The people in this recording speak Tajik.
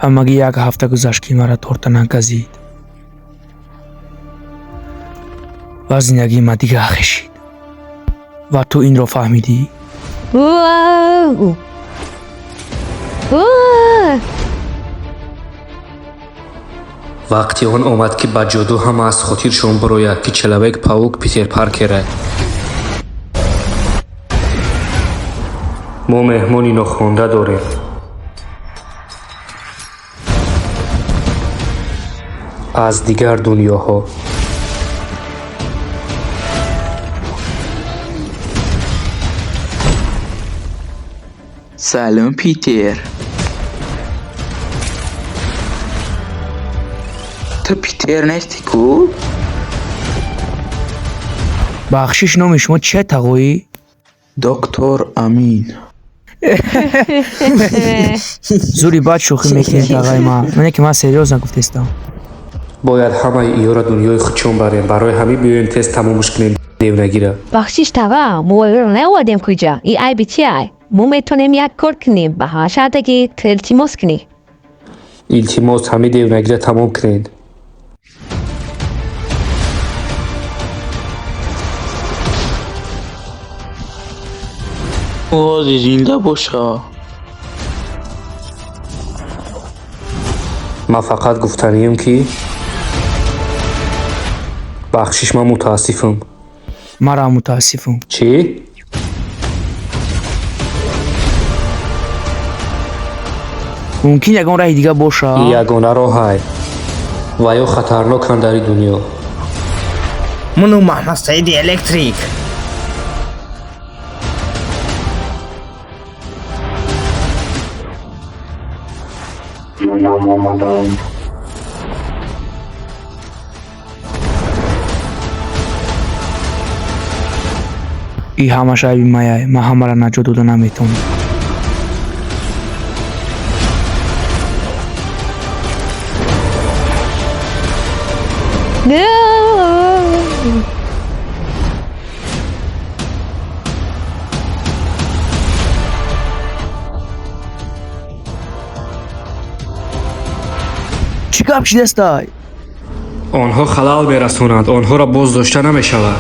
Ҳамагӣ як ҳафта гузашт, ки маро торта нагазид ва зиндагии ман дигар хешид. Ва ту инро фаҳмидӣ? Вау! Уа! Вақти он омад, ки ба ҷоду ҳама аз хотиршон бирояд, ки Человек Паук Питер Паркера. Мо меҳмони нохонда дорем. Аз дигар дунёҳо. Салом, Питер. Ту Питер нестӣ ку? Бахшиш, номи шумо чия, тағоӣ? Доктор Амин. Зури бад шӯхӣ мекунед, тағои ман. Мане ки ман серьёзно гуфтестам. Бояд ҳамаи иёро дунёи худшон барем. Барои ҳамин биёем тез тамомуш кунем девнагира. Бахшиш, тава, мо иро наовардем куҷа. И айби чиай? Мо метавонем як кор кунем, ба ҳама шарте ки ту илтимос кунӣ. Илтимос, ҳамин девнагира тамом кунед. Ӯ зинда боша. Ман фақат гуфтанием, ки бахшиш, ман мутаассифам. Маро мутаассифам. Чӣ? Мумкин ягон раҳи дигар боша? Ягона роҳай. Ва ё хатарноканд дар ин дунё. Ману Маҳмадсаиди Электрик. Ҷонам омадам. И ҳамаш айби маяй. Ман ҳамаро наҷот дода наметавонам. No! Чӣ гап шидастай? Онҳо халал мерасонанд, онҳоро боз дошта намешавад.